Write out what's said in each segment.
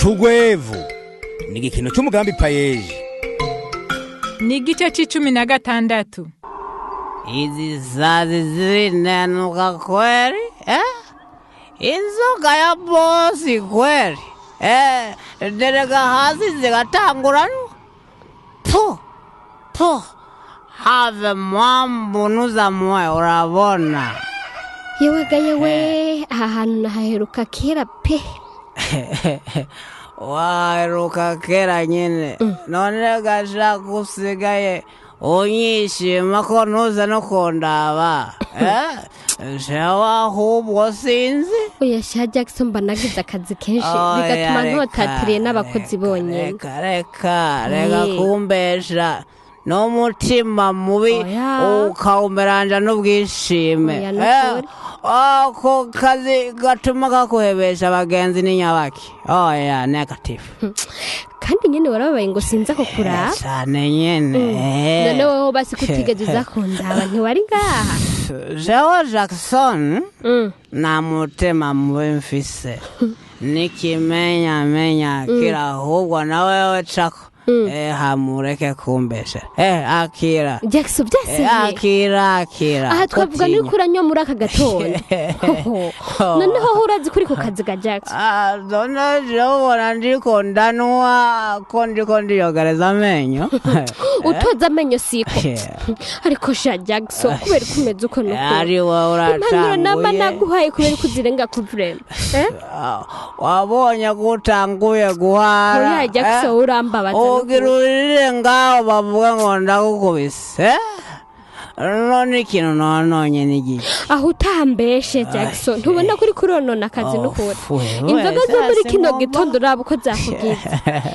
Cugwevu ni igikino cy'umugambi PAEEJ. Ni igice c'icumi na gatandatu. Izi sazi zirinenuka kweli, eh? Inzoga ya bosi kweli, eh? Ndereka hasi zigatanguranwa pu pu, have mwambunuza mwe, urabona. Yewe ga yewe, aha hantu nahaheruka kera pe. Waheruka kera nyine. None gashaka usigaye unyishima ko ntuze no kundaba, eh? Jewe ahubwo sinzi. Oya sha Jackson, mba nagize akazi kenshi, Oya, bigatuma reka, ntotatiriye n'abakozi bonyine. Reka, reka, reka. Kumbesha n'umutima mubi. Oya. Ukawumeranja n'ubwishime. Oya, nukuri. Ako kazi gatuma kakuhebesha abagenzi n'inyabaki, oya, negative. Kandi nyine warababaye ngo sinza kukuraba. Cyane nyene. None wowe basi kutigeze uza kundaba, ntiwari ngaha? Jewe Jackson, nta mutima mubi mfise, nikimenyamenya kira ahubwo na wewe cako, hamureke kumbesha, akira. Jackson, byasiye. Akira, akira. Aha twavuga Kutinya. nuko uranywa muri aka gatondo. Hoho. Noneho ho urazi kuri ku kazi ga Jackson. Ah, none jewe ubona ndiko ndanwa ko ndiko ndiyogereza amenyo? Utoza amenyo siko. Ariko sha Jackson, kubera ko umeze uko nuko, Ari wowe impanuro namba uratanguye. naguhaye, kubera ko uzirenga ku vrema, eh? Ah, wabonye ko utanguye guhara. Oya Jackson, urambabaza nukuri. Ugira urire ngaho bavuga ngo ndagukubise, eh? None ikintu nononye ni igiki? Aho utambeshe Jackson, ntubona ko uri kuronona akazi? Oh, Nukuri wewe, inzoga zo muri sasa kino ngomba. gitondo, uraba uko zakubwiza.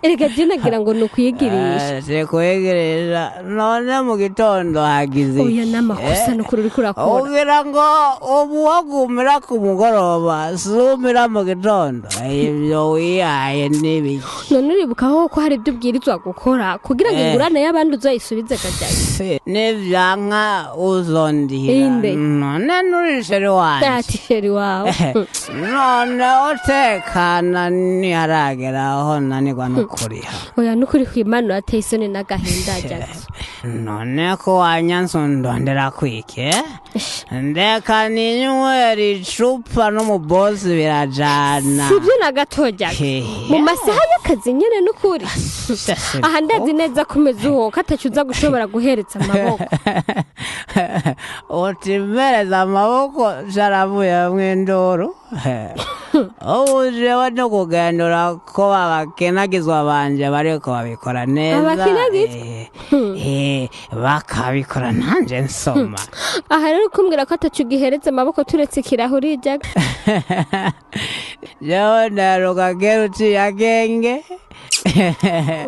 Erega je nagira ngo ni ukuyigirisha. Sikuyigirisha, none mu gitondo hagize iki? Oya, n'amakosa. Nukuri uriko urakora. Ugira ngo ubu wagumira ku mugoroba sumira mu gitondo, ibyo wihaye n'ibiki? None uribuka ho ko hari ibyo ubwirizwa gukora kugira ngo ingurane y'abandi uzoyisubize ga Jackson? Nivyanka uzondihira. Inde? None nurisheri wanje. Ati chéri wawe. None utekana, ntiharagera aho nanirwa no kuriha. Oya, nukuri kwimana urateye isoni n'agahinda, Jackson. None ko wanyanse undondera kwike? Ndeka ninywera icupa n'umubosi birajana. Sibyo na gato, Jackson. Mu masaha y'akazi nyene, nukuri aha ndazi neza ko umeze uwo ko ataco uza gushobora guhereza amaboko. Utimereza amaboko caravuye mw'induru. Ubu jewe no kugendura ko abakenagizwa banje bariko babikora neza. Abakenagizwa? Bakabikora nanje nsoma. Aha rero kumbwira ko ataco ugihereza amaboko turetse ikirahuri, Jackson? Jewe ndaruka kera uciye akenge.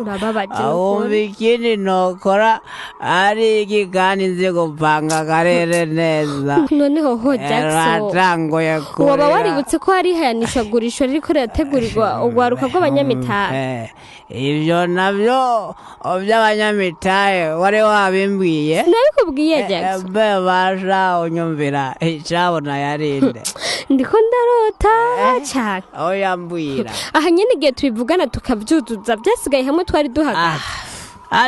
Urababaje. Wumva Nukuri. ikindi nokora ari iki kandi nzi gupanga akarere neza? Noneho ho Jackson, Ratanguye kurira. woba waributse ko hari ihayanishagurisho ririko rirategurirwa urwaruka rw'abanyamitahe? Ibyo nabyo by'abanyamitahe wari wabimbwiye? Nabikubwiye, Jackson. Mbe basha unyumvira icabona yarinde. Ndiko ndarota cane? Oya, mbwira. Aha nyene igihe tubivugana tukavyuzuza byasigaye hamwe twari duhagaze.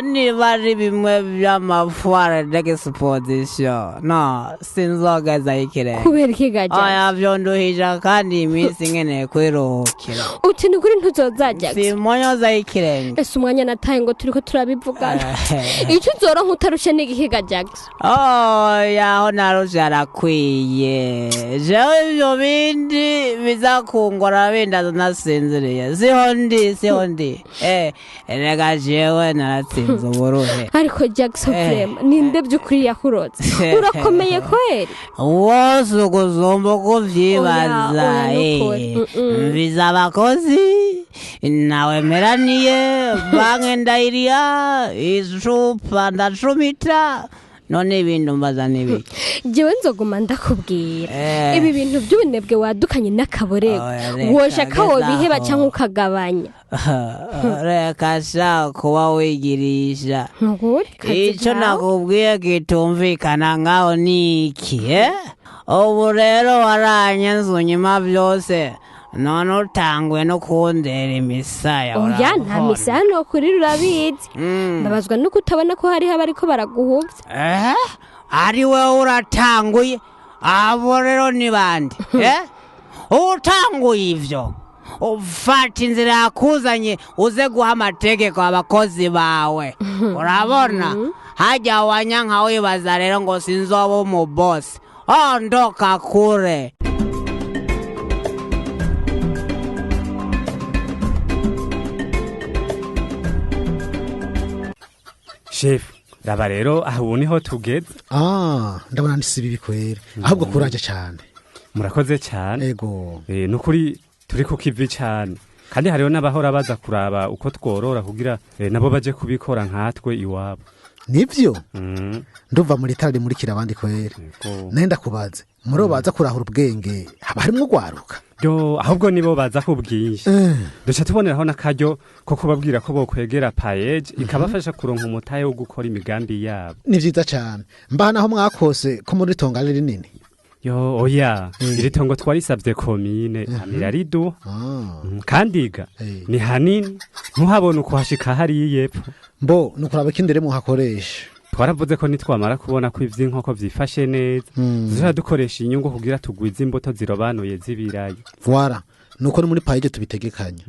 Niba ari bimwe by'amafoire d'exposition, no sinzogeza ikirenge. Kubera iki ga Jackson? Oya, vyonduhija kandi iminsi nkeneye kwiruhukira. Uti ni kuri ntuzoza, Jackson? Simonyoza ikirenge. Ese umwanya nataye ngo turiko turabivugana, icyo uzoronka utarushe n'igihiga, Jackson? Oya, aho narushe harakwiye. Jewe ivyo bindi biza kungora bindaza nasinziriye, siho ndi, siho ndi. Reka jewe naratsinze uburuhe. Ariko Jackson, vraiment, ninde by'ukuri yakurotse? Urakomeye kweri. Wose ukuzumba uko uvyibaza. Oya, oya, nukuri. Mviza abakozi nawe meraniye banke, ndayiriya icupa ndacumita, none ibintu mbaza n'ibiki? Jewe nzoguma ndakubwira. Ibi bintu by'ubunebwe wadukanye n'akaborego, Oya, reka, woshaka gezaho. wobiheba cyangwa ukagabanya. Reka sha kuba wigirisha. Nukuri kazi Ico kawe. nakubwiye kitumvikana ngaho ni iki, eh? Ubu rero waranye nzunyima byose. None utanguye no kundera imisaya. Oya, nta Urabona? misaya nokurira, urabizi. Mbabazwa nuko utabona ko hariho abariko baraguhuvya. Eh, ari wewe uratanguye, abo rero ni bande? Eh, utanguye ivyo, ufata inzira yakuzanye, uze guha amategeko abakozi bawe. Urabona hajya wanyanka, wibaza rero ngo sinzoba umubosi. Ondoka kure. Shefu, raba rero aho ubu niho tugeze. Ah, ndabona ni bibi kwera, ahubwo kuraje cyane. Murakoze cyane. Ego. Nukuri turi ku kivi cyane, kandi hariho n'abahora baza kuraba uko tworora kugira nabo baje kubikora nkatwe iwabo. Nivyo. Ndumva muri tara rimurikira abandi kwera. Ego. Nenda kubaze, muri bo baza kurahura ubwenge haba harimwo gwaruka? Yo, ahubwo nibo baza ku bwinshi. Duca tuboneraho n'akaryo ko kubabwira ko bokwegera PAEEJ ikabafasha kuronka umutahe wo gukora imigambi yabo. Ni vyiza cyane. Mbaha naho mwakose ko muri tonga ari rinini? Yo, oya, iri tongo twarisabye komine amirariduha. Ah. Kandi ga ni hanini, ntuhabona ukuhashika hariya yepfo. Mbo nukuraba ikindi rero muhakoresha. Twaravuze ko nitwamara kubona ko ivy'inkoko vyifashe neza, tuzoca dukoresha inyungu kugira tugwize imbuto zirobanuye z'ibirayi. Voilà, nuko ni muri PAEEJ tubitegekanya.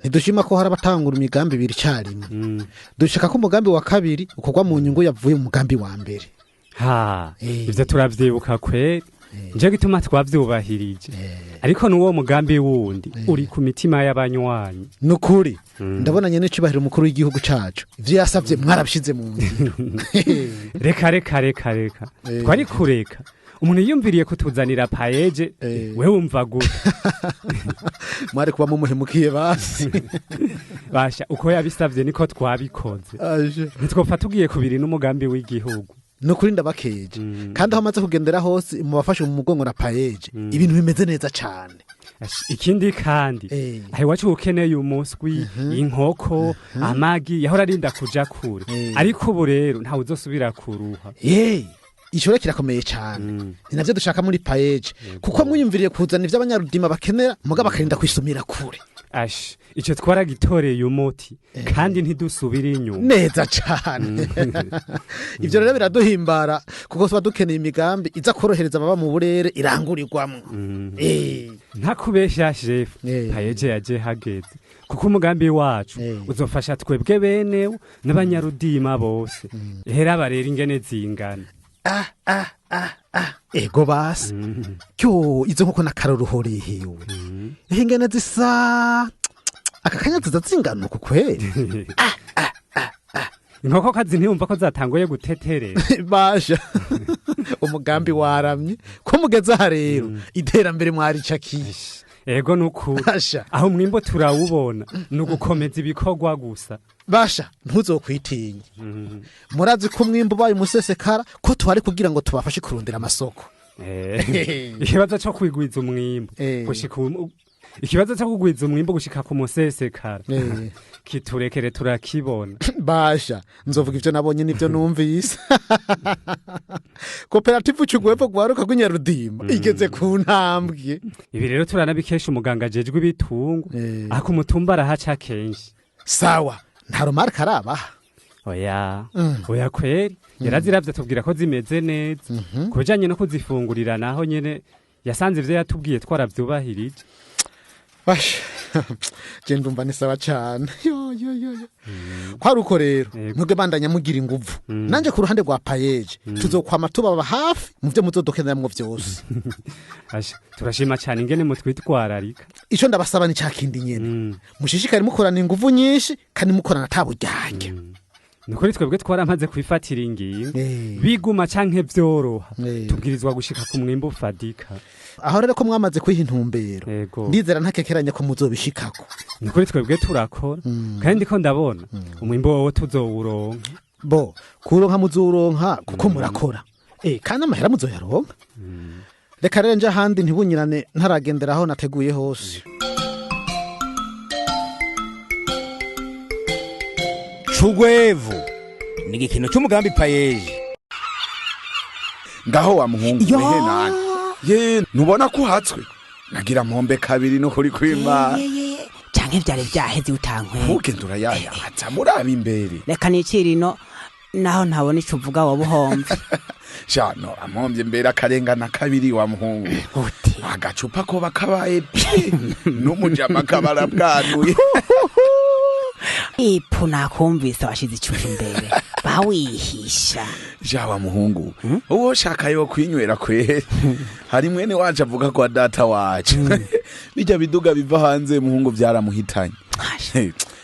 Ntidushima ko hari abatangura imigambi ibiri icyarimwe. Dushaka ko umugambi wa kabiri ukorwa mu nyungu yavuye mu mugambi wa mbere. Ha, ivyo turavyibuka kweri, nico gituma twavyubahirije, ariko n'uwo mugambi wundi uri ku mitima y'abanywanyi. Nukuri ndabona nyene icubahiro umukuru w'igihugu cacu, ivyo yasavye mwarabishize mu ngiro. Reka reka reka reka. Twari kureka umuntu yiyumviriye kutuzanira PAEEJ? We wumva gute? Mwari kuba mumuhemukiye basi. Basha, uko yabisavye niko twabikoze. Aje. Ntitwopfa tugiye kubiri n'umugambi w'igihugu. Nukuri ndabakeje, kandi aho amaze kugendera hose mubafashe mu mugongo na PAEEJ, ibintu bimeze neza cane. Ikindi kandi, aho iwacu ukeneye umuswi, inkoko, amagi, yahora arinda kuja kure, ariko ubu rero ntawe uzosubira kuruha. Ye, ico rero kirakomeye cane, ni navyo dushaka muri PAEEJ, kuko mwiyumviriye kuzana ivyo abanyarudima bakenera, muga bakarinda kwisumira kure. Ash, ico twaragitoreye umuti kandi ntidusubira inyuma. Neza cane. Ivyo rero biraduhimbara, kuko tuba dukeneye imigambi iza korohereza ababa mu burere irangurirwamwo. Ntakubesha shefu, PAEEJ yaje hageze, kuko umugambi wacu uzofasha twebwe benewo n'abanyarudima bose. Hera rero ingene zingana. Ego basi, cyo izo nkoko n'akaroruhore hewe, ehe, ingene zisa, aka kanya ziza zingana uku kweri? Inkokokazi ntiyumva ko zatanguye guteterera. Basha, umugambi waramye, ko mugeze aha rero iterambere mwaricakiye. Ego, nukuri. Basha. Aho umwimbo turawubona, ni ugukomeza ibikorwa gusa. Basha, ntuzokwitinye, murazi ko umwimbo ubaye umusesekara ko tuhari kugira ngo tubafashe kurondera amasoko. Ikibazo cyo kwigwiza umwimbo gushika ikibazo cyo kugwiza umwimbo gushika ku musesekara kiturekere, turakibona. Basha, nzovuga ivyo nabonye n'ivyo numvise. Koperative Cugwepfo Gwaruka rw'inyarudima igeze ku ntambwe. Ibi rero turanabikesha umuganga ajejwe ibitungo, aho ku mutumba arahaca kenshi. Sawa, nta remarque arabaha? Oya. Oya kweri, yaraziravye atubwira ko zimeze neza. Ku bijanye no kuzifungurira naho nyene yasanze ivyo yatubwiye twaravyubahirije. Basha, je ndumva ni sawa cane. Yo yo yo yo, kwari uko rero, mwebwe bandanya mugira inguvu, nanje ku ruhande rwa PAEEJ tuzokwama tubaba hafi mu vyo muzodukeneramwo vyose. Asha, turashima cane ingene mutwitwararika. Ico ndabasaba ni ca kindi nyene, mushishikare mukorana inguvu nyinshi kandi mukorana ataburyarya. Nukuri twebwe twaramaze kwifatira ingingo, biguma canke vyoroha, tubwirizwa gushika ku mwimbu ufadika. Aho rero ko mwamaze kwiha intumbero, ndizera ntakekeranya ko muzobishikako. Nukuri twebwe turakora, kandi ndiko ndabona umwimbu wowo tuzowuronka. Bo kuronka muzuronka, kuko murakora, kandi amahera muzoyaronka. Reka rero nje ahandi ntibunyirane ntaragendera aho nateguye hose. Cugwevu ni igikino cy'umugambi PAEEJ. Ngaho wa muhungu, Yo! wehe nani ye, ntubona ko uhatswe? Nagira mpombe kabiri no kuri kwima. Canke vyari vyaheze utankwega. Ugenda urayayaza muraba imbere. Reka nicire ino naho ntabona ico uvuga woba uhomvye. Shano ampombye mbere akarengana kabiri wa muhungu. Agacupa ko bakabaye pe n'umujama kabara bwanuye. Ipu nakumvise washize icupa imbere bawihisha. Jawa muhungu, uwo shaka yo kwinywera kweri. Hari mwene wacu avuga kwa data wacu. Bijya biduga biva hanze muhungu byaramuhitanye.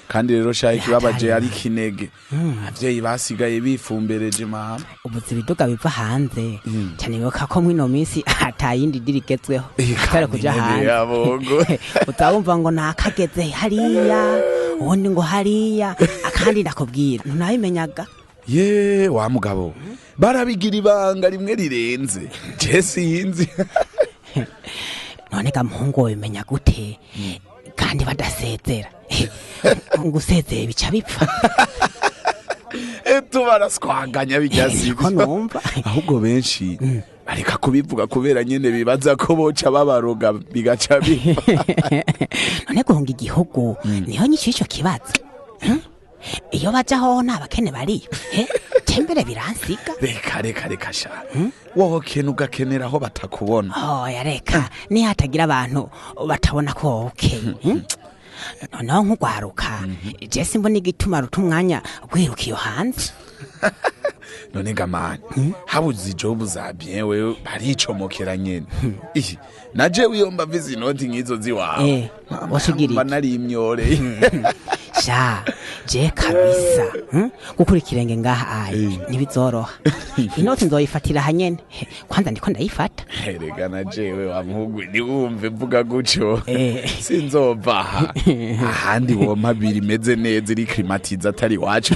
Kandi rero shayi kibabaje ari kinege. Abavyeyi basigaye bifumbereje mama. Ubuzi biduga biva hanze. Cyane bibuka ko mwino minsi atayindi diri igezweho. Atari kuja hanze. Utawumva ngo nakageze hariya, ubundi ngo hariya, akandi ndakubwira. Ntunabimenyaga. Ye wa mugabo. Barabigira ibanga rimwe rirenze. Je sinzi. None ga muhungu wabimenya gute? Kandi badasezera. Ngusezeye bica bipfa. Tubaraswanganya bijya ko numva. Ahubwo benshi bareka kubivuga kubera nyene bibaza ko boca babaroga bigaca bipfa. None guhunga igihugu niho nyishu ico kibazo. Iyo baja hoho nta bakene bariyo. Tembere biransiga. Reka reka reka sha. Wowe kene ugakenera aho batakubona. Oya reka ni hatagira abantu batabona ko wowe ukeye. Noneho nk'ugwaruka je simbona igituma ruta umwanya gwiruka iyo hanze. None gamani habuze ijobu za bien wewe baricomokera nyene. Ihi naje wiyomba mvize inoti nk'izo ziwawe. Wasugiriye nari imyoreye. Sha je kabisa gukura ikirenge ngaha ayi ntibizoroha. Inoti nzoyifatira hanyene kwanza ndiko ndayifata. Erega na jewe wa muhungu niwumve mvuga guco sinzova aha ahandi wompa biri imeze neza iri climatize atari wacu.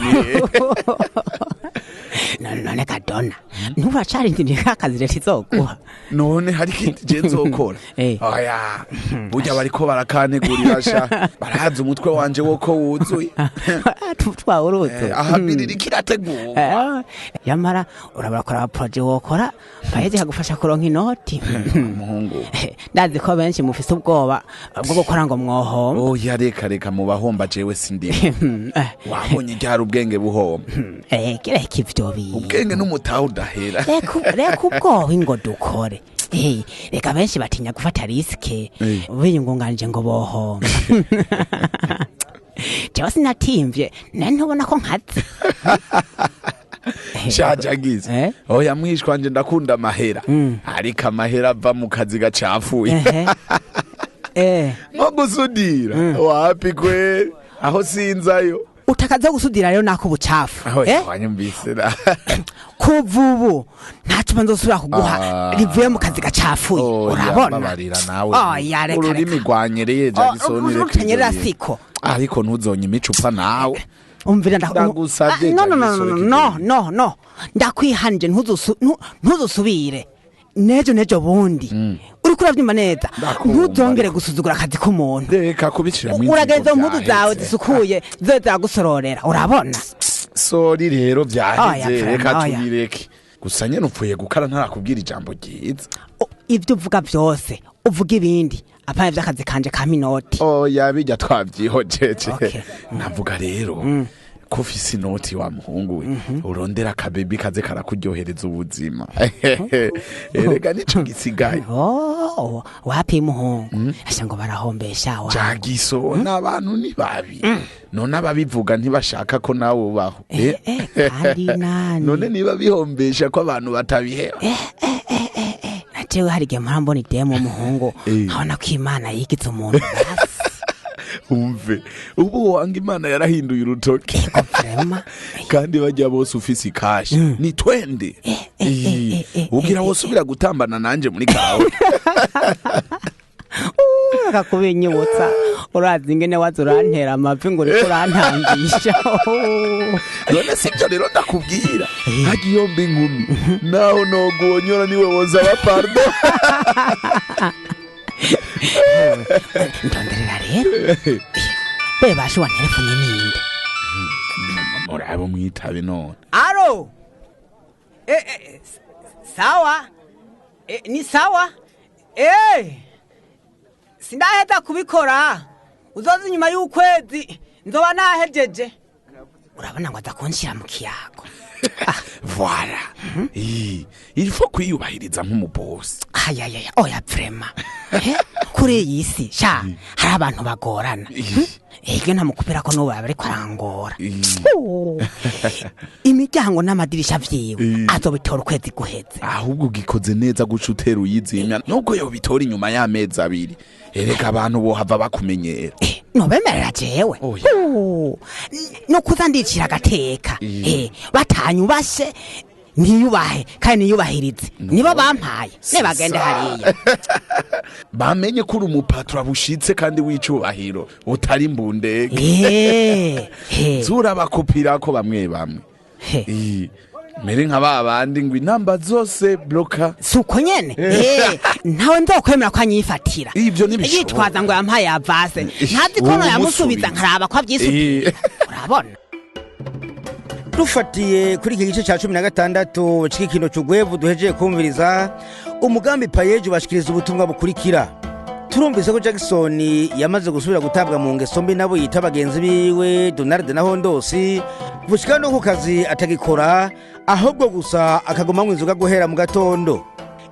None kadona ntubacarindiriye akazi leta izoguha. None hari ikindi je nzokora? Oya burya bariko barakantegurira sha, barahaza umutwe wanje woko wuzuye. Twawuruzuye aha biriri kirategurwa. Yamara urabakora projet wokora baheze kagufasha kuronka inoti. Muhungu ndazi ko benshi mufise ubwoba bwo gukora ngo mwohomba. Oya reka reka mubahomba jewe sindi. Wabonye ryari ubwenge buhomba? Reka ivyo bintu. Ubwenge n'umutahe udahera. Reka ubwoba ingo dukore. Reka benshi batinya gufata riske biyungunganije ngo bohomba. Jewe sinatimvye nari ntubona ko nkaze. Shajagize oya mwishwa nje ndakunda amahera ariko amahera ava mu kazi gacafuye. Nko gusudira wapi kwe aho sinzayo. Utakaza gusudira rero nako bucafu. Wanyumvise ra. Kuva ubu nta cupa nzosubira kuguha rivuye mu kazi gacafuye. Urabona? Babarira nawe. Ururimi rwanyereye Jackson reka. Siko. Ariko ntuzonye imicupa nawe. Umvira ndagusabye. No no no no no no. Ndakwihanje ntuzusubire. Nejo bundi. Uriko uravyumva neza. Ntuzongere gusuzugura akazi k'umuntu. Reka kubicira mu Uragenza impuzu zawe zisukuye zo zagusororera. Urabona? Sori rero vyaheze reka tubireke. Gusa nyene upfuye gukara ntarakubwira ijambo ryiza. Ivyo uvuga vyose uvuga ibindi apana vy'akazi kanje ka minoti. Oya bijya twavyihojeje. Navuga rero ko ufise inoti wa muhungu we urondera akabebi kaze karakuryohereza ubuzima. Erega nico gisigaye. Wapi muhungu asha ngo barahombesha wa Jagiso n'abantu ni babi. None ababivuga ntibashaka ko nawe ubaho. Kandi nani none niba bihombesha ko abantu batabiheba. Najewe hari igihe mpora mbona idemu muhungu nkabona ko Imana yigize umuntu basi. Umve ubu wanga Imana yarahinduye urutoke. Kandi bajya bose ufise ikashi ni twende. Ugira wosubira gutambana nanje muri kawe. Akakubinyibutsa urazi ingene waza urantera amavi ngo uriko urantangisha. None sivyo rero ndakubwira hagiye mbi inkumi naho noguonyora niwe woza pardon. Ndonderera rero be bashe wa telefone ninde murabo mwitabe none. Alo sawa ni sawa Sindaheza kubikora, uzoza inyuma y'ukwezi nzoba nahejeje. Urabona ngo aza kunshira mu kiyago. Voilà. Il faut kwiyubahiriza nk'umubosi. Ayayaya, oya vraiment. Kuri iyi si sha hari abantu bagorana. Ego, ntamukupira ko n'ubu aba ariko arangora. Oh. Imiryango n'amadirisha vyiwe azobitora ukwezi guheze. Ahubwo ugikoze neza guca utera uyizimya, nubwo yobitora inyuma y'amezi 2. Erega abantu bohava bakumenyera. Nobemerera jewe. Oya. Oh, no kuza ndicira agateka. Batanyubashe ntiyubahe kandi niyubahirize, nibo bampaye, nibagende hariya. Bamenye ko uri umupatro bushitse kandi w'icubahiro, utari imbundege. Zurabakupirako bamwe bamwe. Mere nka ba bandi ngo inamba zose bloka. Si uko nyene. Ntawe nzokwemera ko anyifatira. Ivyo ntibishoboka. Yitwaza ngo yampaye avance, ntazi ko Ubu noyamusubiza musubiza. nkaraba ko avyisubiza. Urabona. Dufatiye kuri iki gice cya 16 c'igikino c'Ugwevu duhejeye kumviriza, umugambi PAEEJ ubashikiriza ubutumwa bukurikira. Turumvise ko Jackson yamaze gusubira gutabwa mu ngeso mbi nabo yita bagenzi biwe Donald na Hondosi, gushika no ku kazi atagikora, ahubwo gusa akaguma anywa inzoga guhera mu gatondo.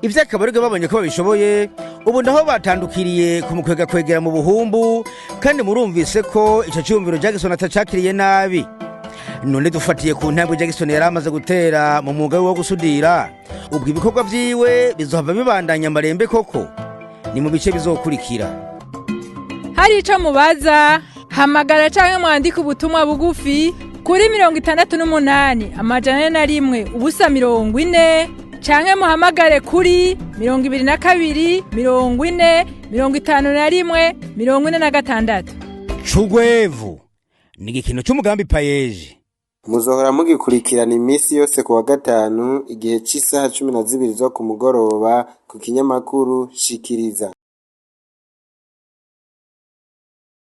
Ivyo akaba aribwo babonye ko babishoboye, ubu naho batandukiriye kumukwega kwegera mu buhumbu, kandi murumvise ko ico ciyumviro Jackson atacakiriye nabi. None dufatiye ku ntambwe Jackson yari amaze gutera mu mwuga we wo gusudira, ubwo ibikorwa vyiwe bizohava bibandanya amarembe koko? Ni mu bice bizokurikira. Hari ico mubaza, hamagara canke mwandike ubutumwa bugufi kuri 68 401 0 40, canke muhamagare kuri 22 40 51 46. Cugwevu ni igikino c'umugambi PAEEJ. Muzohora mugikurikirana iminsi yose ku wa gatanu igihe c'isaha 12 zo ku mugoroba ku kinyamakuru Shikiriza.